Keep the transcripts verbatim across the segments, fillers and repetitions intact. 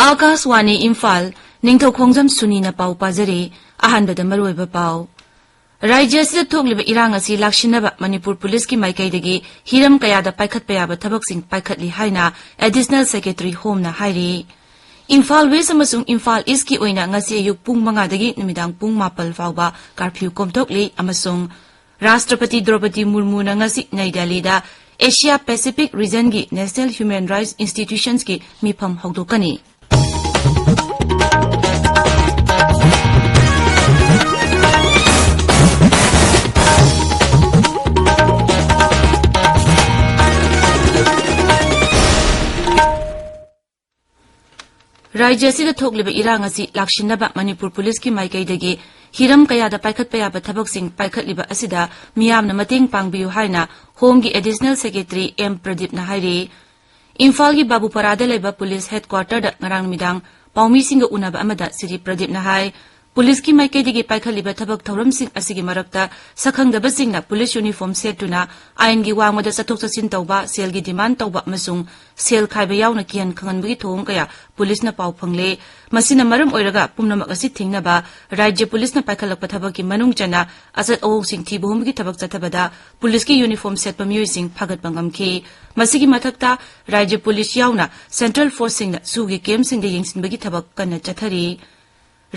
ꯑꯥꯀꯥꯁꯋꯥꯅꯤ ꯏꯝꯐꯥꯜ, ꯅꯤꯡꯊꯧꯈꯣꯡꯖꯝ ꯁꯨꯅꯤꯅ ꯄꯥꯎ ꯄꯥꯖꯔꯤ꯫ ꯑꯍꯥꯟꯕꯗ ꯃꯔꯨꯑꯣꯏꯕ ꯄꯥꯎ꯫ ꯔꯥꯖ꯭ꯌ ꯑꯁꯤꯗ ꯊꯣꯛꯂꯤꯕ ꯏꯔꯥꯡ ꯑꯁꯤ ꯂꯥꯛꯁꯤꯟꯅꯕ ꯃꯅꯤꯄꯨꯔ ꯄꯨꯂꯤꯁꯀꯤ ꯃꯥꯏꯀꯩꯗꯒꯤ ꯍꯤꯔꯝ ꯀꯌꯥꯗ ꯄꯥꯏꯈꯠꯄ ꯌꯥꯕ ꯊꯕꯛꯁꯤꯡ ꯄꯥꯏꯈꯠꯂꯤ ꯍꯥꯏꯅ Additional Secretary Homeꯅ ꯍꯥꯏꯔꯤ꯫ ꯏꯝꯐꯥꯜ West ꯑꯃꯁꯨꯡ ꯏꯝꯐꯥꯜ Eastꯀꯤ ꯑꯣꯏꯅ ꯉꯁꯤ ꯑꯌꯨꯛ ꯄꯨꯡ ꯃꯉꯥꯗꯒꯤ ꯅꯨꯃꯤꯗꯥꯡ ꯄꯨꯡ ꯃꯥꯄꯜ ꯐꯥꯎꯕ curfew ꯀꯣꯝꯊꯣꯛꯂꯤ ꯑꯃꯁꯨꯡ ꯔꯥꯁꯇ꯭ꯔꯄꯇꯤ ꯗ꯭ꯔꯧꯄꯗꯤ ꯃꯨꯔꯃꯨꯅ ꯉꯁꯤ ꯅꯩ ꯗꯦꯜꯂꯤꯗ Asia Pacific Regionꯒꯤ National Human Rights Institutionsꯀꯤ ꯃꯤꯐꯝ ꯍꯧꯗꯣꯛꯀꯅꯤ꯫ ꯔꯥꯖ꯭ꯌ ꯑꯁꯤꯗ ꯊꯣꯛꯂꯤꯕ ꯏꯔꯥꯡ ꯑꯁꯤ ꯂꯥꯛꯁꯤꯟꯅꯕ ꯃꯅꯤꯄꯨꯔ ꯄꯨꯂꯤꯁꯀꯤ ꯃꯥꯏꯀꯩꯗꯒꯤ ꯍꯤꯔꯝ ꯀꯌꯥꯗ ꯄꯥꯏꯈꯠꯄ ꯌꯥꯕ ꯊꯕꯛꯁꯤꯡ ꯄꯥꯏꯈꯠꯂꯤꯕ ꯑꯁꯤꯗ ꯃꯤꯌꯥꯝꯅ ꯃꯇꯦꯡ ꯄꯥꯡꯕꯤꯌꯨ ꯍꯥꯏꯅ Homeꯒꯤ Additional Secretary ꯑꯦꯝ ꯄ꯭ꯔꯗꯤꯞꯅ ꯍꯥꯏꯔꯤ꯫ ꯏꯝꯐꯥꯜꯒꯤ ꯕꯥꯕꯨꯄꯥꯔꯥꯗ ꯂꯩꯕ ꯄꯨꯂꯤꯁ ꯍꯦꯗꯀ꯭ꯋꯥꯔꯇꯔꯗ ꯉꯔꯥꯡ ꯅꯨꯃꯤꯗꯥꯡ ꯄꯥꯎꯃꯤꯁꯤꯡꯒ ꯎꯅꯕ ꯑꯃꯗ ꯁ꯭ꯔꯤ ꯄ꯭ꯔꯗꯤꯞꯅ ꯍꯥꯏ, ꯄꯨꯂꯤꯁꯀꯤ ꯃꯥꯏꯀꯩꯗꯒꯤ ꯄꯥꯏꯈꯠꯂꯤꯕ ꯊꯕꯛ ꯊꯧꯔꯝꯁꯤꯡ ꯑꯁꯤꯒꯤ ꯃꯔꯛꯇ ꯁꯛꯈꯪꯗꯕꯁꯤꯡꯅ ꯄꯨꯂꯤꯁ ꯌꯨꯅꯤꯐꯣꯔꯝ ꯁꯦꯠꯇꯨꯅ ꯑꯥꯏꯟꯒꯤ ꯋꯥꯡꯃꯗ ꯆꯠꯊꯣꯛ ꯆꯠꯁꯤꯟ ꯇꯧꯕ, ꯁꯦꯜꯒꯤ ꯗꯤꯃꯥꯟ ꯇꯧꯕ ꯑꯃꯁꯨꯡ ꯁꯦꯜ ꯈꯥꯏꯕ ꯌꯥꯎꯅ ꯀꯤꯍꯟ ꯈꯪꯍꯟꯕꯒꯤ ꯊꯧꯑꯣꯡ ꯀꯌꯥ ꯄꯨꯂꯤꯁꯅ ꯄꯥꯎ ꯐꯪꯂꯦ꯫ ꯃꯁꯤꯅ ꯃꯔꯝ ꯑꯣꯏꯔꯒ ꯄꯨꯝꯅꯃꯛ ꯑꯁꯤ ꯊꯤꯡꯅꯕ ꯔꯥꯖ꯭ꯌ ꯄꯨꯂꯤꯁꯅ ꯄꯥꯏꯈꯠꯂꯛꯄ ꯊꯕꯛꯀꯤ ꯃꯅꯨꯡ ꯆꯟꯅ ꯑꯆꯠ ꯑꯋꯣꯡꯁꯤꯡ ꯊꯤꯕ ꯍꯨꯝꯕꯒꯤ ꯊꯕꯛ ꯆꯠꯊꯕꯗ ꯄꯨꯂꯤꯁꯀꯤ ꯌꯨꯅꯤꯐꯣꯔꯝ ꯁꯦꯠꯄ ꯃꯤꯑꯣꯏꯁꯤꯡ ꯐꯥꯒꯠꯄ ꯉꯝꯈꯤ꯫ ꯃꯁꯤꯒꯤ ꯃꯊꯛꯇ ꯔꯥꯖ꯭ꯌ ꯄꯨꯂꯤꯁ ꯌꯥꯎꯅ ꯁꯦꯟꯇ꯭ꯔꯦꯜ ꯐꯣꯔꯁꯁꯤꯡꯅ ꯁꯨꯒꯤ ꯀꯦꯝꯞꯁꯤꯡꯗ ꯌꯦꯡꯁꯤꯟꯕꯒꯤ ꯊꯕꯛ ꯀꯟꯅ ꯆꯠꯊꯔꯤ꯫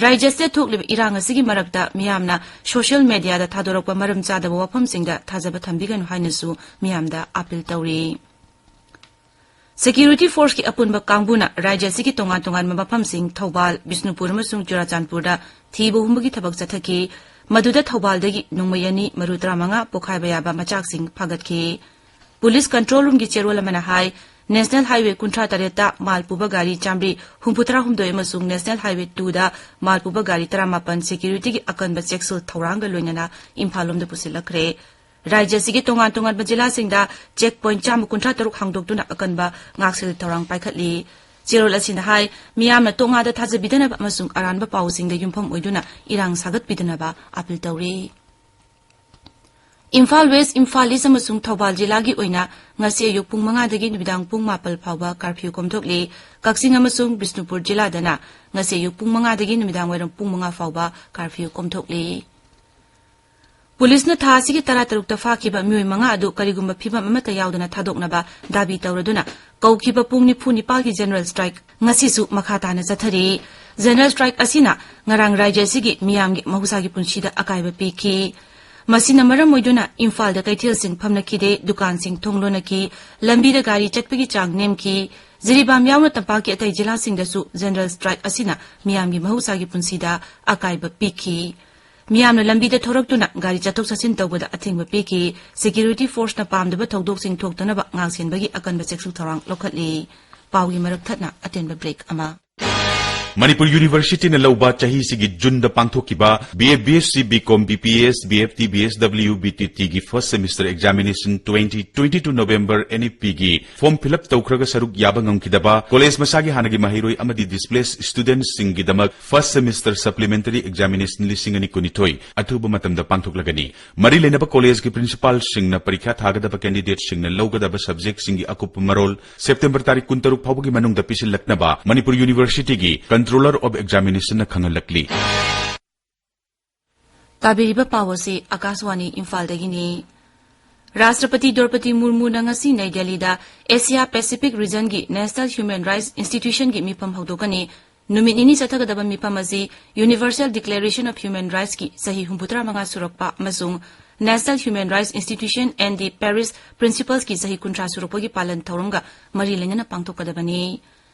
ꯔꯥꯖ꯭ꯌ ꯑꯁꯤꯗ ꯊꯣꯛꯂꯤꯕ ꯏꯔꯥꯡ ꯑꯁꯤꯒꯤ ꯃꯔꯛꯇ ꯃꯤꯌꯥꯝꯅ ꯁꯣꯁꯤꯌꯦꯜ ꯃꯦꯗꯤꯌꯥꯗ ꯊꯥꯗꯣꯔꯛꯄ ꯃꯔꯝ ꯆꯥꯗꯕ ꯋꯥꯐꯝꯁꯤꯡꯗ ꯊꯥꯖꯕ ꯊꯝꯕꯤꯒꯅꯨ ꯍꯥꯏꯅꯁꯨ ꯃꯤꯌꯥꯝꯗ ꯑꯥꯄꯤꯜ ꯇꯧꯔꯤ꯫ ꯁꯦꯀ꯭ꯌꯨꯔꯤꯇꯤ ꯐꯣꯔꯁꯀꯤ ꯑꯄꯨꯟꯕ ꯀꯥꯡꯕꯨꯅ ꯔꯥꯖ꯭ꯌ ꯑꯁꯤꯒꯤ ꯇꯣꯉꯥꯟ ꯇꯣꯉꯥꯟꯕ ꯃꯐꯝꯁꯤꯡ ꯊꯧꯕꯥꯜ, ꯕꯤꯁꯅꯨꯄꯨꯔ ꯑꯃꯁꯨꯡ ꯆꯨꯔꯥꯆꯥꯟꯄꯨꯔꯗ ꯊꯤꯕ ꯍꯨꯝꯕꯒꯤ ꯊꯕꯛ ꯆꯠꯊꯈꯤ꯫ ꯃꯗꯨꯗ ꯊꯧꯕꯥꯜꯗꯒꯤ ꯅꯣꯡꯃꯩ ꯑꯅꯤ, ꯃꯔꯨ ꯇꯔꯥꯃꯉꯥ ꯄꯣꯈꯥꯏꯕ ꯌꯥꯕ ꯃꯆꯥꯛꯁꯤꯡ ꯐꯥꯒꯠꯈꯤ꯫ ꯄꯨꯂꯤꯁ ꯀꯟꯇ꯭ꯔꯣꯜ ꯔꯨꯝꯒꯤ ꯆꯦꯔꯣꯜ ꯑꯃꯅ ꯍꯥꯏ, ꯅꯦꯁꯅꯦꯜ ꯍꯥꯏꯋꯦ ꯀꯨꯟꯊ꯭ꯔꯥ ꯇꯔꯦꯠꯇ ꯃꯥꯜ ꯄꯨꯕ ꯒꯥꯔꯤ ꯆꯥꯝꯃꯔꯤ ꯍꯨꯝꯐꯨꯇꯔꯥ ꯍꯨꯝꯗꯣꯏ ꯑꯃꯁꯨꯡ ꯅꯦꯁꯅꯦꯜ ꯍꯥꯏꯋꯦ ꯇꯨꯗ ꯃꯥꯜ ꯄꯨꯕ ꯒꯥꯔꯤ ꯇꯔꯥꯃꯥꯄꯟ ꯁꯦꯀ꯭ꯌꯨꯔꯤꯇꯤꯒꯤ ꯑꯀꯟꯕ ꯆꯦꯛꯁꯤꯜ ꯊꯧꯔꯥꯡꯒ ꯂꯣꯏꯅꯅ ꯏꯝꯐꯥꯜ ꯂꯣꯝꯗ ꯄꯨꯁꯤꯜꯂꯛꯈ꯭ꯔꯦ꯫ ꯔꯥꯖ꯭ꯌ ꯑꯁꯤꯒꯤ ꯇꯣꯉꯥꯟ ꯇꯣꯉꯥꯟꯕ ꯖꯤꯂꯥꯁꯤꯡꯗ ꯆꯦꯛ ꯄꯣꯏꯟꯠ ꯆꯥꯝꯃ ꯀꯨꯟꯊ꯭ꯔꯥ ꯇꯔꯨꯛ ꯍꯥꯡꯗꯣꯛꯇꯨꯅ ꯑꯀꯟꯕ ꯉꯥꯛꯁꯦꯜ ꯊꯧꯔꯥꯡ ꯄꯥꯏꯈꯠꯂꯤ꯫ ꯆꯦꯔꯣꯜ ꯑꯁꯤꯅ ꯍꯥꯏ, ꯃꯤꯌꯥꯝꯅ ꯇꯣꯉꯥꯗ ꯊꯥꯖꯕꯤꯗꯅꯕ ꯑꯃꯁꯨꯡ ꯑꯔꯥꯟꯕ ꯄꯥꯎꯁꯤꯡꯗ ꯌꯨꯝꯐꯝ ꯑꯣꯏꯗꯨꯅ ꯏꯔꯥꯡ ꯁꯥꯒꯠꯄꯤꯗꯅꯕ ꯑꯥꯄꯤꯜ ꯇꯧꯔꯤ꯫ ꯏꯝꯐꯥꯜ ꯋꯦꯁ, ꯏꯝꯐꯥꯜ ꯏꯁ ꯑꯃꯁꯨꯡ ꯊꯧꯕꯥꯜ ꯖꯤꯂꯥꯒꯤ ꯑꯣꯏꯅ ꯉꯁꯤ ꯑꯌꯨꯛ ꯄꯨꯡ ꯃꯉꯥꯗꯒꯤ ꯅꯨꯃꯤꯗꯥꯡ ꯄꯨꯡ ꯃꯥꯄꯜ ꯐꯥꯎꯕ ꯀꯥꯔꯐ꯭ꯌꯨ ꯀꯣꯝꯊꯣꯛꯂꯤ꯫ ꯀꯛꯆꯤꯡ ꯑꯃꯁꯨꯡ ꯕꯤꯁꯅꯨꯄꯨꯔ ꯖꯤꯂꯥꯗꯅ ꯉꯁꯤ ꯑꯌꯨꯛ ꯄꯨꯡ ꯃꯉꯥꯗꯒꯤ ꯅꯨꯃꯤꯗꯥꯡ ꯋꯥꯏꯔꯝ ꯄꯨꯡ ꯃꯉꯥ ꯐꯥꯎꯕ ꯀꯥꯔꯐ꯭ꯌꯨ ꯀꯣꯝꯊꯣꯛꯂꯤ꯫ ꯄꯨꯂꯤꯁꯅ ꯊꯥ ꯑꯁꯤꯒꯤ ꯇꯔꯥꯇꯔꯨꯛꯇ ꯐꯥꯈꯤꯕ ꯃꯤꯑꯣꯏ ꯃꯉꯥ ꯑꯗꯨ ꯀꯔꯤꯒꯨꯝꯕ ꯐꯤꯚꯝ ꯑꯃꯠꯇ ꯌꯥꯎꯗꯅ ꯊꯥꯗꯣꯛꯅꯕ ꯗꯥꯕꯤ ꯇꯧꯔꯗꯨꯅ ꯀꯧꯈꯤꯕ ꯄꯨꯡ ꯅꯤꯐꯨ ꯅꯤꯄꯥꯜꯒꯤ ꯖꯦꯅꯔꯦꯜ ꯁ꯭ꯇ꯭ꯔꯥꯏꯛ ꯉꯁꯤꯁꯨ ꯃꯈꯥ ꯇꯥꯅ ꯆꯠꯊꯔꯤ꯫ ꯖꯦꯅꯔꯦꯜ ꯁ꯭ꯇ꯭ꯔꯥꯏꯛ ꯑꯁꯤꯅ ꯉꯔꯥꯡ ꯔꯥꯖ꯭ꯌ ꯑꯁꯤꯒꯤ ꯃꯤꯌꯥꯝꯒꯤ ꯃꯍꯧꯁꯥꯒꯤ ꯄꯨꯟꯁꯤꯗ ꯑꯀꯥꯏꯕ ꯄꯤꯈꯤ꯫ ꯃꯁꯤꯅ ꯃꯔꯝ ꯑꯣꯏꯗꯨꯅ ꯏꯝꯐꯥꯜꯗ ꯀꯩꯊꯦꯜꯁꯤꯡ ꯐꯝꯅꯈꯤꯗꯦ, ꯗꯨꯀꯥꯟꯁꯤꯡ ꯊꯣꯡ ꯂꯣꯟꯅꯈꯤ, ꯂꯝꯕꯤꯗ ꯒꯥꯔꯤ ꯆꯠꯄꯒꯤ ꯆꯥꯡ ꯅꯦꯝꯈꯤ꯫ ꯖꯤꯔꯤꯕꯥꯝ ꯌꯥꯎꯅ ꯇꯝꯄꯥꯛꯀꯤ ꯑꯇꯩ ꯖꯤꯂꯥꯁꯤꯡꯗꯁꯨ ꯖꯦꯅꯔꯦꯜ ꯁ꯭ꯇ꯭ꯔꯥꯏꯛ ꯑꯁꯤꯅ ꯃꯤꯌꯥꯝꯒꯤ ꯃꯍꯧꯁꯥꯒꯤ ꯄꯨꯟꯁꯤꯗ ꯑꯀꯥꯏꯕ ꯄꯤꯈꯤ꯫ ꯃꯤꯌꯥꯝꯅ ꯂꯝꯕꯤꯗ ꯊꯣꯔꯛꯇꯨꯅ ꯒꯥꯔꯤ ꯆꯠꯊꯣꯛ ꯆꯠꯁꯤꯟ ꯇꯧꯕꯗ ꯑꯊꯤꯡꯕ ꯄꯤꯈꯤ꯫ ꯁꯦꯀ꯭ꯌꯨꯔꯤꯇꯤ ꯐꯣꯔꯁꯅ ꯄꯥꯝꯗꯕ ꯊꯧꯗꯣꯛꯁꯤꯡ ꯊꯣꯛꯇꯅꯕ ꯉꯥꯛꯁꯦꯟꯕꯒꯤ ꯑꯀꯟꯕ ꯆꯦꯛꯁꯤꯜ ꯊꯧꯔꯥꯡ ꯂꯧꯈꯠꯂꯤ꯫ ꯄꯥꯎꯒꯤ ꯃꯔꯛ ꯊꯠꯅ ꯑꯇꯦꯟꯕ ꯕ꯭ꯔꯦꯛ ꯑꯃ꯫ ꯃꯅꯤꯄꯨꯔ ꯌꯨꯅꯤꯚꯔꯁꯤꯇꯤꯅ ꯂꯧꯕ ꯆꯍꯤꯁꯤꯒꯤ ꯖꯨꯟꯗ ꯄꯥꯡꯊꯣꯛꯈꯤꯕ B A, B S C, B Com, B P S, B F T, B S W, B T T ꯒꯤ first semester examination twenty twenty-two November N E P ꯒꯤ form fill up ꯇꯧꯈ꯭ꯔꯒ ꯁꯔꯨꯛ ꯌꯥꯕ ꯉꯝꯈꯤꯗꯕ college ꯃꯁꯥꯒꯤ ꯍꯥꯟꯅꯒꯤ ꯃꯍꯩꯔꯣꯏ ꯑꯃꯗꯤ displaced students ꯁꯤꯡꯒꯤꯗꯃꯛ first semester supplementary examination ꯂꯤꯁꯤꯡ ꯑꯅꯤ ꯀꯨꯟꯅꯤꯊꯣꯏ ꯑꯊꯨꯕ ꯃꯇꯝꯗ ꯄꯥꯡꯊꯣꯛꯂꯒꯅꯤ꯫ ꯃꯔꯤ ꯂꯩꯅꯕ college ꯀꯤ principal ꯁꯤꯡꯅ ꯄꯔꯤꯈ꯭ꯌꯥ ꯊꯥꯒꯗꯕ candidate ꯁꯤꯡꯅ ꯂꯧꯒꯗꯕ subject ꯁꯤꯡꯒꯤ ꯑꯀꯨꯞꯄ ꯃꯔꯣꯜ September ꯇꯥꯔꯤꯛ ꯀꯨꯟꯇꯔꯨꯛ ꯐꯥꯎꯕꯒꯤ ꯃꯅꯨꯡꯗ ꯄꯤꯁꯤꯜꯂꯛꯅꯕ ꯃꯅꯤꯄꯨꯔ ꯌꯨꯅꯤꯚꯔꯁꯤꯇꯤꯒꯤ Controller of Examination ꯅ ꯈꯪꯍꯜꯂꯛꯂꯤ꯫ ꯇꯥꯕꯤꯔꯤꯕ ꯄꯥꯎ ꯑꯁꯤ ꯑꯀꯥꯁꯋꯥꯅꯤ ꯏꯝꯐꯥꯜꯗꯒꯤꯅꯤ꯫ ꯔꯥꯁꯇ꯭ꯔꯄꯇꯤ ꯗ꯭ꯔꯧꯄꯗꯤ ꯃꯨꯔꯃꯨꯅ ꯉꯁꯤ ꯅꯩ ꯗꯦꯜꯂꯤꯗ Asia Pacific Region ꯒꯤ National Human Rights Institution ꯒꯤ ꯃꯤꯐꯝ ꯍꯧꯗꯣꯛꯀꯅꯤ꯫ ꯅꯨꯃꯤꯠ ꯅꯤꯅꯤ ꯆꯠꯊꯒꯗꯕ ꯃꯤꯐꯝ ꯑꯁꯤ Universal Declaration of Human Rights ꯀꯤ ꯆꯍꯤ ꯍꯨꯝꯐꯨꯇꯔꯥ ꯃꯉꯥ ꯁꯨꯔꯛꯄ ꯑꯃꯁꯨꯡ National Human Rights Institution and the Paris Principles ꯀꯤ ꯆꯍꯤ ꯀꯨꯟꯊ꯭ꯔꯥ ꯁꯨꯔꯛꯄꯒꯤ ꯄꯥꯂꯟ ꯊꯧꯔꯝꯒ ꯃꯔꯤ ꯂꯩꯅꯅ ꯄꯥꯡꯊꯣꯛꯀꯗꯕꯅꯤ꯫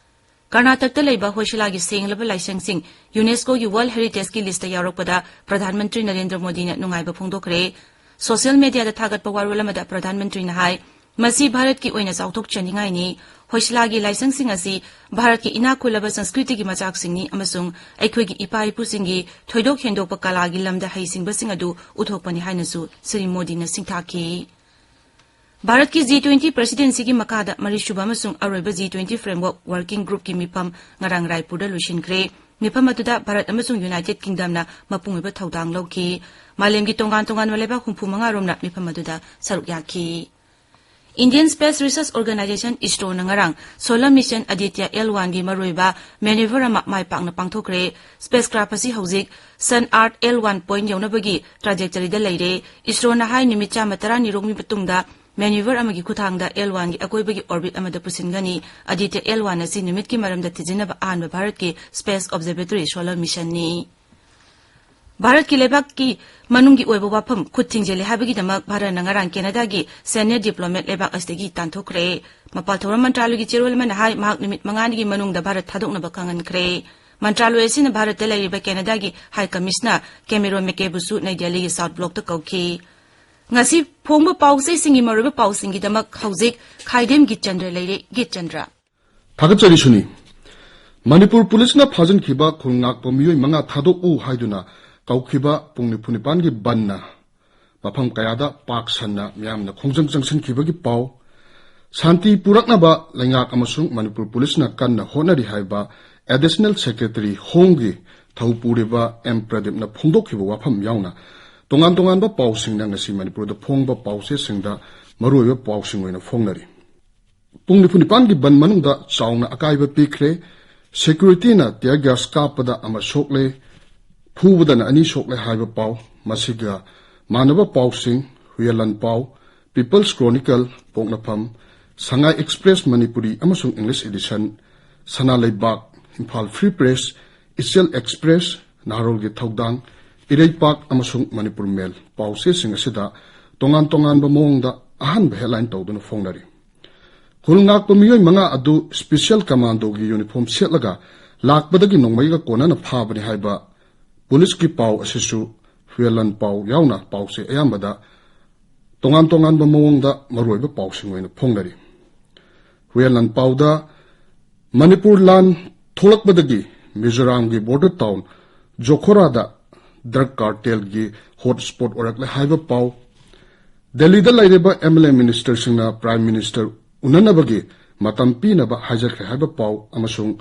ꯀꯔꯅꯥꯇꯛꯇ ꯂꯩꯕ ꯍꯣꯏꯁꯤꯂꯥꯒꯤ ꯁꯦꯡꯂꯕ ꯂꯥꯏꯁꯪꯁꯤꯡ UNESCO ꯒꯤ World Heritage ꯀꯤ list ꯇ ꯌꯥꯎꯔꯛꯄꯗ ꯄ꯭ꯔꯙꯥꯟ ꯃꯟꯇ꯭ꯔꯤ ꯅꯔꯦꯟꯗ꯭ꯔ ꯃꯣꯗꯤꯅ ꯅꯨꯡꯉꯥꯏꯕ ꯐꯣꯡꯗꯣꯛꯈ꯭ꯔꯦ꯫ Social media ꯗ ꯊꯥꯒꯠꯄ ꯋꯥꯔꯣꯜ ꯑꯃꯗ ꯄ꯭ꯔꯙꯥꯟ ꯃꯟꯇ꯭ꯔꯤꯅ ꯍꯥꯏ, ꯃꯁꯤ ꯚꯥꯔꯠꯀꯤ ꯑꯣꯏꯅ ꯆꯥꯎꯊꯣꯛꯆꯅꯤꯡꯉꯥꯏꯅꯤ꯫ ꯍꯣꯏꯁꯤꯂꯥꯒꯤ ꯂꯥꯏꯁꯪꯁꯤꯡ ꯑꯁꯤ ꯚꯥꯔꯠꯀꯤ ꯏꯅꯥꯛ ꯈꯨꯜꯂꯕ ꯁꯪꯁꯀ꯭ꯔꯤꯇꯤꯒꯤ ꯃꯆꯥꯛꯁꯤꯡꯅꯤ ꯑꯃꯁꯨꯡ ꯑꯩꯈꯣꯏꯒꯤ ꯏꯄꯥ ꯏꯄꯨꯁꯤꯡꯒꯤ ꯊꯣꯏꯗꯣꯛ ꯍꯦꯟꯗꯣꯛꯄ ꯀꯂꯥꯒꯤ ꯂꯝꯗ ꯍꯩꯁꯤꯡꯕꯁꯤꯡ ꯑꯗꯨ ꯎꯠꯊꯣꯛꯄꯅꯤ ꯍꯥꯏꯅꯁꯨ ꯁ꯭ꯔꯤ ꯃꯣꯗꯤꯅ ꯁꯤꯡꯊꯥꯈꯤ꯫ ꯚꯥꯔꯠꯀꯤ G twenty presidency ꯒꯤ ꯃꯈꯥꯗ ꯃꯔꯤꯁꯨꯕ ꯑꯃꯁꯨꯡ ꯑꯔꯣꯏꯕ G twenty Framework Working Group ꯀꯤ ꯃꯤꯐꯝ ꯉꯔꯥꯡ ꯔꯥꯏꯄꯨꯔꯗ ꯂꯣꯏꯁꯤꯟꯈ꯭ꯔꯦ꯫ ꯃꯤꯐꯝ ꯑꯗꯨꯗ ꯚꯥꯔꯠ ꯑꯃꯁꯨꯡ ꯌꯨꯅꯥꯏꯇꯦꯗ ꯀꯤꯡꯗꯝꯅ ꯃꯄꯨꯡ ꯑꯣꯏꯕ ꯊꯧꯗꯥꯡ ꯂꯧꯈꯤ꯫ ꯃꯥꯂꯦꯝꯒꯤ ꯇꯣꯉꯥꯟ ꯇꯣꯉꯥꯟꯕ ꯂꯩꯕꯥꯛ ꯍꯨꯝꯐꯨ ꯃꯉꯥ ꯔꯣꯝꯅ ꯃꯤꯐꯝ ꯑꯗꯨꯗ ꯁꯔꯨꯛ ꯌꯥꯈꯤ꯫ Indian Space Research Organisation, ꯏꯁꯔꯣꯅ ꯉꯔꯥꯡ Solar Mission Aditya L one ꯒꯤ ꯃꯔꯨꯑꯣꯏꯕ maneuver ꯑꯃ ꯃꯥꯏ ꯄꯥꯛꯅ ꯄꯥꯡꯊꯣꯛꯈ꯭ꯔꯦ꯫ Spacecraft ꯑꯁꯤ ꯍꯧꯖꯤꯛ Sun Earth L one point ꯌꯧꯅꯕꯒꯤ trajectory ꯗ ꯂꯩꯔꯦ꯫ ꯏꯁꯔꯣꯅ ꯍꯥꯏ, ꯅꯨꯃꯤꯠ ꯆꯥꯝꯃ ꯇꯔꯥꯅꯤ ꯔꯣꯝꯒꯤ ꯃꯇꯨꯡꯗ maneuver ꯑꯃꯒꯤ ꯈꯨꯠꯊꯥꯡꯗ L one ꯒꯤ ꯑꯀꯣꯏꯕꯒꯤ orbit ꯑꯃꯗ ꯄꯨꯁꯤꯟꯒꯅꯤ꯫ Aditya L one ꯑꯁꯤ ꯅꯨꯃꯤꯠꯀꯤ ꯃꯔꯝꯗ ꯊꯤꯖꯤꯟꯅꯕ ꯑꯍꯥꯟꯕ ꯚꯥꯔꯠꯀꯤ space observatory solar mission ꯅꯤ꯫ ꯚꯥꯔꯠꯀꯤ ꯂꯩꯕꯥꯛꯀꯤ ꯃꯅꯨꯡꯒꯤ ꯑꯣꯏꯕ ꯋꯥꯐꯝ ꯈꯨꯠ ꯊꯤꯡꯖꯤꯜꯂꯦ ꯍꯥꯏꯕꯒꯤꯗꯃꯛ ꯚꯥꯔꯠꯅ ꯉꯔꯥꯡ ꯀꯦꯅꯗꯥꯒꯤ senior diplomat ꯂꯩꯕꯥꯛ ꯑꯁꯤꯗꯒꯤ ꯇꯥꯟꯊꯣꯛꯈ꯭ꯔꯦ꯫ ꯃꯄꯥꯜ ꯊꯧꯔꯝ ꯃꯟꯇ꯭ꯔꯥꯂꯣꯏꯒꯤ ꯆꯦꯔꯣꯜ ꯑꯃꯅ ꯍꯥꯏ, ꯃꯍꯥꯛ ꯅꯨꯃꯤꯠ ꯃꯉꯥꯅꯤꯒꯤ ꯃꯅꯨꯡꯗ ꯚꯥꯔꯠ ꯊꯥꯗꯣꯛꯅꯕ ꯈꯪꯍꯟꯈ꯭ꯔꯦ꯫ ꯃꯟꯇ꯭ꯔꯥꯂꯣꯏ ꯑꯁꯤꯅ ꯚꯥꯔꯠꯇ ꯂꯩꯔꯤꯕ ꯀꯦꯅꯗꯥꯒꯤ High Commissioner Cameron McKay ꯕꯨꯁꯨ ꯅꯩ ꯗꯦꯜꯂꯤꯒꯤ South Block ꯇ ꯀꯧꯈꯤ꯫ ꯉꯁꯤ ꯐꯣꯡꯕ ꯄꯥꯎ ꯆꯦꯁꯤꯡꯒꯤ ꯃꯔꯨꯑꯣꯏꯕ ꯄꯥꯎꯁꯤꯡꯒꯤꯗꯃꯛ ꯍꯧꯖꯤꯛ ꯈꯥꯏꯗꯦꯝ ꯒꯤꯠꯆꯟꯗ꯭ꯔ ꯂꯩꯔꯦ꯫ ꯒꯤꯠꯆꯟꯗ꯭ꯔ꯫ ꯊꯥꯒꯠꯆꯔꯤ ꯁꯨꯅꯤ꯫ ꯃꯅꯤꯄꯨꯔ ꯄꯨꯂꯤꯁꯅ ꯐꯥꯖꯤꯟꯈꯤꯕ ꯈꯨꯜ ꯉꯥꯛꯄ ꯃꯤꯑꯣꯏ ꯃꯉꯥ ꯊꯥꯗꯣꯛꯎ ꯍꯥꯏꯗꯨꯅ ꯀꯧꯈꯤꯕ ꯄꯨꯡ ꯅꯤꯐꯨ ꯅꯤꯄꯥꯟꯒꯤ ꯕꯟꯅ ꯃꯐꯝ ꯀꯌꯥꯗ ꯄꯥꯛ ꯁꯟꯅ ꯃꯤꯌꯥꯝꯅ ꯈꯣꯡꯖꯪ ꯆꯪꯁꯤꯟꯈꯤꯕꯒꯤ ꯄꯥꯎ, ꯁꯥꯟꯇꯤ ꯄꯨꯔꯛꯅꯕ ꯂꯩꯉꯥꯛ ꯑꯃꯁꯨꯡ ꯃꯅꯤꯄꯨꯔ ꯄꯨꯂꯤꯁꯅ ꯀꯟꯅ ꯍꯣꯠꯅꯔꯤ ꯍꯥꯏꯕ Additional Secretary Home ꯒꯤ ꯊꯧ ꯄꯨꯔꯤꯕ ꯑꯦꯝ ꯄ꯭ꯔꯗꯤꯞꯅ ꯐꯣꯡꯗꯣꯛꯈꯤꯕ ꯋꯥꯐꯝ ꯌꯥꯎꯅ ꯇꯣꯉꯥꯟ ꯇꯣꯉꯥꯟꯕ ꯄꯥꯎꯁꯤꯡꯅ ꯉꯁꯤ ꯃꯅꯤꯄꯨꯔꯗ ꯐꯣꯡꯕ ꯄꯥꯎꯆꯦꯁꯤꯡꯗ ꯃꯔꯨꯑꯣꯏꯕ ꯄꯥꯎꯁꯤꯡ ꯑꯣꯏꯅ ꯐꯣꯡꯅꯔꯤ꯫ ꯄꯨꯡ ꯅꯤꯐꯨ ꯅꯤꯄꯥꯟꯒꯤ ꯕꯟ ꯃꯅꯨꯡꯗ ꯆꯥꯎꯅ ꯑꯀꯥꯏꯕ ꯄꯤꯈ꯭ꯔꯦ꯫ Security ꯅ tear gas ꯀꯥꯞꯄꯗ ꯑꯃ ꯁꯣꯛꯂꯦ, ꯐꯨꯕꯗꯅ ꯑꯅꯤ ꯁꯣꯛꯂꯦ ꯍꯥꯏꯕ ꯄꯥꯎ꯫ ꯃꯁꯤꯒ ꯃꯥꯟꯅꯕ ꯄꯥꯎꯁꯤꯡ, ꯍꯨꯌꯦꯟꯂꯥꯟ ꯄꯥꯎ, People's Chronicle, ꯄꯣꯛꯅꯐꯝ, ꯁꯉꯥꯏ Express ꯃꯅꯤꯄꯨꯔꯤ ꯑꯃꯁꯨꯡ English edition, ꯁꯅꯥ ꯂꯩꯕꯥꯛ, ꯏꯝꯐꯥꯜ Free Press, ꯏꯆꯦꯜ Express, ꯅꯍꯥꯔꯣꯜꯒꯤ ꯊꯧꯗꯥꯡ, ꯏꯔꯩꯄꯥꯛ ꯑꯃꯁꯨꯡ ꯃꯅꯤꯄꯨꯔ ꯃꯦꯜ ꯄꯥꯎꯆꯦꯁꯤꯡ ꯑꯁꯤꯗ ꯇꯣꯉꯥꯟ ꯇꯣꯉꯥꯟꯕ ꯃꯑꯣꯡꯗ ꯑꯍꯥꯟꯕ headline ꯇꯧꯗꯨꯅ ꯐꯣꯡꯅꯔꯤ꯫ ꯈꯨꯜ ꯉꯥꯛꯄ ꯃꯤꯑꯣꯏ ꯃꯉꯥ ꯑꯗꯨ special commando ꯒꯤ uniform ꯁꯦꯠꯂꯒ ꯂꯥꯛꯄꯗꯒꯤ ꯅꯣꯡꯃꯩꯒ ꯀꯣꯟꯅꯅ ꯐꯥꯕꯅꯤ ꯍꯥꯏꯕ ꯄꯨꯂꯤꯁꯀꯤ ꯄꯥꯎ ꯑꯁꯤꯁꯨ ꯍꯨꯌꯦꯟꯂꯥꯟ ꯄꯥꯎ ꯌꯥꯎꯅ ꯄꯥꯎꯆꯦ ꯑꯌꯥꯝꯕꯗ ꯇꯣꯉꯥꯟ ꯇꯣꯉꯥꯟꯕ ꯃꯑꯣꯡꯗ ꯃꯔꯨꯑꯣꯏꯕ ꯄꯥꯎꯁꯤꯡ ꯑꯣꯏꯅ ꯐꯣꯡꯅꯔꯤ꯫ ꯍꯨꯌꯦꯟꯂꯥꯟ ꯄꯥꯎꯗ ꯃꯅꯤꯄꯨꯔ ꯂꯥꯟ ꯊꯣꯛꯂꯛꯄꯗꯒꯤ ꯃꯤꯖꯣꯔꯥꯝꯒꯤ border town ꯖꯣꯈꯣꯔꯥꯗ drug cartel ꯒꯤ hot spot ꯑꯣꯏꯔꯛꯂꯦ ꯍꯥꯏꯕ ꯄꯥꯎ, ꯗꯦꯜꯂꯤꯗ ꯂꯩꯔꯤꯕ MLA minister ꯁꯤꯡꯅ Prime Minister ꯎꯅꯅꯕꯒꯤ ꯃꯇꯝ ꯄꯤꯅꯕ ꯍꯥꯏꯖꯈ꯭ꯔꯦ ꯍꯥꯏꯕ ꯄꯥꯎ ꯑꯃꯁꯨꯡ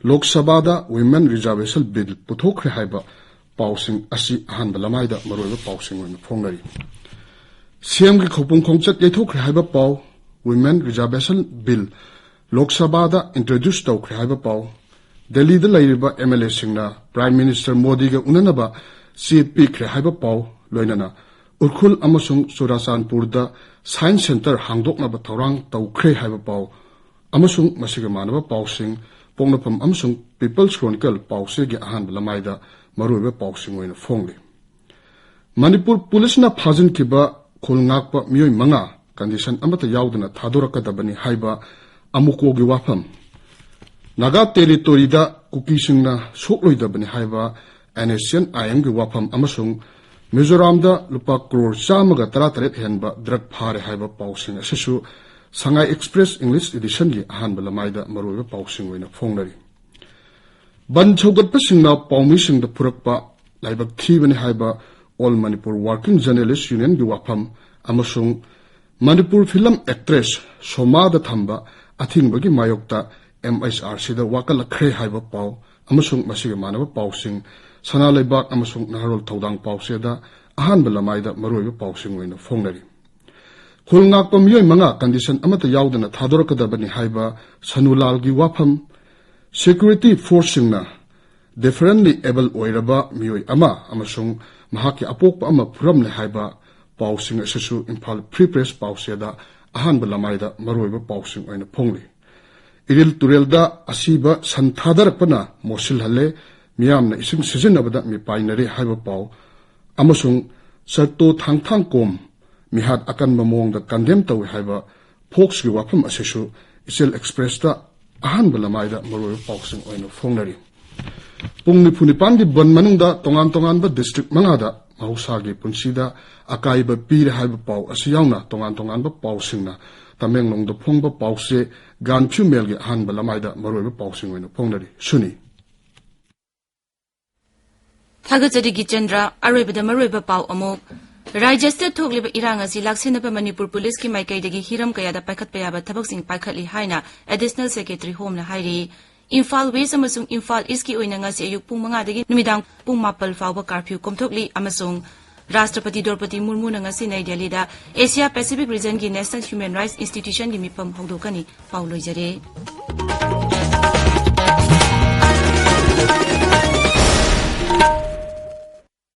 ꯂꯣꯛ ꯁꯚꯥꯗ Women Reservation Bill ꯄꯨꯊꯣꯛꯈ꯭ꯔꯦ ꯍꯥꯏꯕ ꯄꯥꯎꯁꯤꯡ ꯑꯁꯤ ꯑꯍꯥꯟꯕ ꯂꯃꯥꯏꯗ ꯃꯔꯨꯑꯣꯏꯕ ꯄꯥꯎꯁꯤꯡ ꯑꯣꯏꯅ ꯐꯣꯡꯅꯔꯤ꯫ ꯁꯤꯑꯦꯝꯒꯤ ꯈꯧꯄꯨꯝ ꯈꯣꯡꯆꯠ ꯌꯩꯊꯣꯛꯈ꯭ꯔꯦ ꯍꯥꯏꯕ ꯄꯥꯎ, Women Reservation Bill ꯂꯣꯛ ꯁꯚꯥꯗ introduce ꯇꯧꯈ꯭ꯔꯦ ꯍꯥꯏꯕ ꯄꯥꯎ, ꯗꯦꯜꯂꯤꯗ ꯂꯩꯔꯤꯕ ꯑꯦꯝ ꯑꯦꯜ ꯑꯦꯁꯤꯡꯅ Prime Minister ꯃꯣꯗꯤꯒ ꯎꯅꯅꯕ ꯆꯦ ꯄꯤꯈ꯭ꯔꯦ ꯍꯥꯏꯕ ꯄꯥꯎ, ꯂꯣꯏꯅꯅ ꯎꯈ꯭ꯔꯨꯜ ꯑꯃꯁꯨꯡ ꯆꯨꯔꯥꯆꯥꯟꯄꯨꯔꯗ Science Centre ꯍꯥꯡꯗꯣꯛꯅꯕ ꯊꯧꯔꯥꯡ ꯇꯧꯈ꯭ꯔꯦ ꯍꯥꯏꯕ ꯄꯥꯎ, ꯑꯃꯁꯨꯡ ꯃꯁꯤꯒ ꯃꯥꯟꯅꯕ ꯄꯥꯎꯁꯤꯡ ꯄꯣꯛꯅꯐꯝ ꯑꯃꯁꯨꯡ People's Chronicle ꯄꯥꯎꯆꯦꯒꯤ ꯑꯍꯥꯟꯕ ꯂꯃꯥꯏꯗ ꯃꯔꯨꯑꯣꯏꯕ ꯄꯥꯎꯁꯤꯡ ꯑꯣꯏꯅ ꯐꯣꯡꯂꯤ꯫ ꯃꯅꯤꯄꯨꯔ ꯄꯨꯂꯤꯁꯅ ꯐꯥꯖꯤꯟꯈꯤꯕ ꯈꯨꯜ ꯉꯥꯛꯄ ꯃꯤꯑꯣꯏ ꯃꯉꯥ condition ꯑꯃꯠꯇ ꯌꯥꯎꯗꯅ ꯊꯥꯗꯣꯔꯛꯀꯗꯕꯅꯤ ꯍꯥꯏꯕ ꯑꯃꯨꯀꯣꯒꯤ ꯋꯥꯐꯝ, ꯅꯥꯒꯥ ꯇꯦꯔꯤꯇꯣꯔꯤꯗ ꯀꯨꯀꯤꯁꯤꯡꯅ ꯁꯣꯛꯂꯣꯏꯗꯕꯅꯤ ꯍꯥꯏꯕ ꯑꯦꯟ ꯑꯦꯁ ꯁꯤ ꯑꯦꯟ ꯑꯥꯏ ꯑꯦꯝꯒꯤ ꯋꯥꯐꯝ ꯑꯃꯁꯨꯡ ꯃꯤꯖꯣꯔꯥꯝꯗ ꯂꯨꯄꯥ ꯀ꯭ꯔꯣꯔ ꯆꯥꯝꯃꯒ ꯇꯔꯥꯇꯔꯦꯠ ꯍꯦꯟꯕ drug ꯐꯥꯔꯦ ꯍꯥꯏꯕ ꯄꯥꯎꯁꯤꯡ ꯑꯁꯤꯁꯨ ꯁꯉꯥꯏ Express English Editionꯒꯤ ꯑꯍꯥꯟꯕ ꯂꯃꯥꯏꯗ ꯃꯔꯨꯑꯣꯏꯕ ꯄꯥꯎꯁꯤꯡ ꯑꯣꯏꯅ ꯐꯣꯡꯅꯔꯤ꯫ ꯕꯟ ꯁꯧꯒꯠꯄꯁꯤꯡꯅ ꯄꯥꯎꯃꯤꯁꯤꯡꯗ ꯐꯨꯔꯛꯄ ꯂꯥꯏꯕꯛ ꯊꯤꯕꯅꯤ ꯍꯥꯏꯕ All Manipur Working Journalist Unionꯒꯤ ꯋꯥꯐꯝ ꯑꯃꯁꯨꯡ ꯃꯅꯤꯄꯨꯔ film actress ꯁꯣꯃꯥꯗ ꯊꯝꯕ ꯑꯊꯤꯡꯕꯒꯤ ꯃꯥꯌꯣꯛꯇ ꯑꯦꯝ ꯑꯩꯆ ꯑꯥꯔ ꯁꯤꯗ ꯋꯥꯀꯠꯂꯛꯈ꯭ꯔꯦ ꯍꯥꯏꯕ ꯄꯥꯎ ꯑꯃꯁꯨꯡ ꯃꯁꯤꯒ ꯃꯥꯟꯅꯕ ꯄꯥꯎꯁꯤꯡ ꯁꯅꯥ ꯂꯩꯕꯥꯛ ꯑꯃꯁꯨꯡ ꯅꯍꯥꯔꯣꯜ ꯊꯧꯗꯥꯡ ꯄꯥꯎꯆꯦꯗ ꯑꯍꯥꯟꯕ ꯂꯃꯥꯏꯗ ꯃꯔꯨꯑꯣꯏꯕ ꯄꯥꯎꯁꯤꯡ ꯑꯣꯏꯅ ꯐꯣꯡꯅꯔꯤ꯫ ꯈꯨꯜ ꯉꯥꯛꯄ ꯃꯤꯑꯣꯏ ꯃꯉꯥ condition ꯑꯃꯠꯇ ꯌꯥꯎꯗꯅ ꯊꯥꯗꯣꯔꯛꯀꯗꯕꯅꯤ ꯍꯥꯏꯕ ꯁꯅꯨꯂꯥꯜꯒꯤ ꯋꯥꯐꯝ, security forceꯁꯤꯡꯅ differently able ꯑꯣꯏꯔꯕ ꯃꯤꯑꯣꯏ ꯑꯃ ꯑꯃꯁꯨꯡ ꯃꯍꯥꯛꯀꯤ ꯑꯄꯣꯛꯄ ꯑꯃ ꯐꯨꯔꯝꯂꯦ ꯍꯥꯏꯕ ꯄꯥꯎꯁꯤꯡ ꯑꯁꯤꯁꯨ ꯏꯝꯐꯥꯜ Free Press ꯄꯥꯎꯆꯦꯗ ꯑꯍꯥꯟꯕ ꯂꯃꯥꯏꯗ ꯃꯔꯨꯑꯣꯏꯕ ꯄꯥꯎꯁꯤꯡ ꯑꯣꯏꯅ ꯐꯣꯡꯂꯤ꯫ ꯏꯔꯤꯜ ꯇꯨꯔꯦꯜꯗ ꯑꯁꯤꯕ ꯁꯟ ꯊꯥꯗꯔꯛꯄꯅ ꯃꯣꯠꯁꯤꯜꯍꯜꯂꯦ, ꯃꯤꯌꯥꯝꯅ ꯏꯁꯤꯡ ꯁꯤꯖꯤꯟꯅꯕꯗ ꯃꯤꯄꯥꯏꯅꯔꯦ ꯍꯥꯏꯕ ꯄꯥꯎ ꯑꯃꯁꯨꯡ ꯆꯔꯇꯣ ꯊꯥꯡꯊꯥꯡꯀꯣꯝ ꯃꯤꯍꯥꯠ ꯑꯀꯟꯕ ꯃꯑꯣꯡꯗ condemn ꯇꯧꯏ ꯍꯥꯏꯕ ꯐꯣꯛꯁꯀꯤ ꯋꯥꯐꯝ ꯑꯁꯤꯁꯨ ꯏꯆꯦꯜ Expressꯇ ꯑꯍꯥꯟꯕ ꯂꯃꯥꯏꯗ ꯃꯔꯨꯑꯣꯏꯕ ꯄꯥꯎꯁꯤꯡ ꯑꯣꯏꯅ ꯐꯣꯡꯅꯔꯤ꯫ ꯄꯨꯡ ꯅꯤꯐꯨ ꯅꯤꯄꯥꯟꯒꯤ ꯕꯟ ꯃꯅꯨꯡꯗ ꯇꯣꯉꯥꯟ ꯇꯣꯉꯥꯟꯕ district ꯃꯉꯥꯗ ꯃꯍꯧꯁꯥꯒꯤ ꯄꯨꯟꯁꯤꯗ ꯑꯀꯥꯏꯕ ꯄꯤꯔꯦ ꯍꯥꯏꯕ ꯄꯥꯎ ꯑꯁꯤ ꯌꯥꯎꯅ ꯇꯣꯉꯥꯟ ꯇꯣꯉꯥꯟꯕ ꯄꯥꯎꯁꯤꯡꯅ ꯇꯃꯦꯡꯂꯣꯡꯗ ꯐꯣꯡꯕ ꯄꯥꯎꯆꯦ ꯒꯥꯟꯐ꯭ꯌꯨ ꯃꯦꯜꯒꯤ ꯑꯍꯥꯟꯕ ꯂꯃꯥꯏꯗ ꯃꯔꯨꯑꯣꯏꯕ ꯄꯥꯎꯁꯤꯡ ꯑꯣꯏꯅ ꯐꯣꯡꯅꯔꯤ꯫ ꯁꯨꯅꯤ꯫ ꯊꯥꯒꯠꯆꯔꯤ ꯒꯤꯆꯦꯟꯗ꯭ꯔ꯫ ꯑꯔꯣꯏꯕꯗ ꯃꯔꯨꯑꯣꯏꯕ ꯄꯥꯎ ꯑꯃꯨꯛ꯫ ꯔꯥꯖ꯭ꯌꯁꯤꯗ ꯊꯣꯛꯂꯤꯕ ꯏꯔꯥꯡ ꯑꯁꯤ ꯂꯥꯛꯁꯤꯟꯅꯕ ꯃꯅꯤꯄꯨꯔ ꯄꯨꯂꯤꯁꯀꯤ ꯃꯥꯏꯀꯩꯗꯒꯤ ꯍꯤꯔꯝ ꯀꯌꯥꯗ ꯄꯥꯏꯈꯠꯄ ꯌꯥꯕ ꯊꯕꯛꯁꯤꯡ ꯄꯥꯏꯈꯠꯂꯤ ꯍꯥꯏꯅ Additional Secretary Homeꯅ ꯍꯥꯏꯔꯤ꯫ ꯏꯝꯐꯥꯜ ꯋꯦꯁ ꯑꯃꯁꯨꯡ ꯏꯝꯐꯥꯜ ꯏꯁꯀꯤ ꯑꯣꯏꯅ ꯉꯁꯤ ꯑꯌꯨꯛ ꯄꯨꯡ ꯃꯉꯥꯗꯒꯤ ꯅꯨꯃꯤꯗꯥꯡ ꯄꯨꯡ ꯃꯥꯄꯜ ꯐꯥꯎꯕ ꯀꯥꯔꯐ꯭ꯌꯨ ꯀꯣꯝꯊꯣꯛꯂꯤ ꯑꯃꯁꯨꯡ ꯔꯥꯁꯇ꯭ꯔꯄꯇꯤ ꯗ꯭ꯔꯧꯄꯗꯤ ꯃꯨꯔꯃꯨꯅ ꯉꯁꯤ ꯅꯩ ꯗꯦꯜꯂꯤꯗ ꯑꯦꯁꯤꯌꯥ ꯄꯦꯁꯤꯐꯤꯛ ꯔꯤꯖꯟꯒꯤ ꯅꯦꯁꯅꯦꯜ ꯍ꯭ꯌꯨꯃꯦꯟ ꯔꯥꯏꯠꯁ ꯏꯟꯁꯇꯤꯇ꯭ꯌꯨꯁꯟꯒꯤ ꯃꯤꯐꯝ ꯍꯧꯗꯣꯛꯀꯅꯤ꯫ ꯄꯥꯎ ꯂꯣꯏꯖꯔꯦ꯫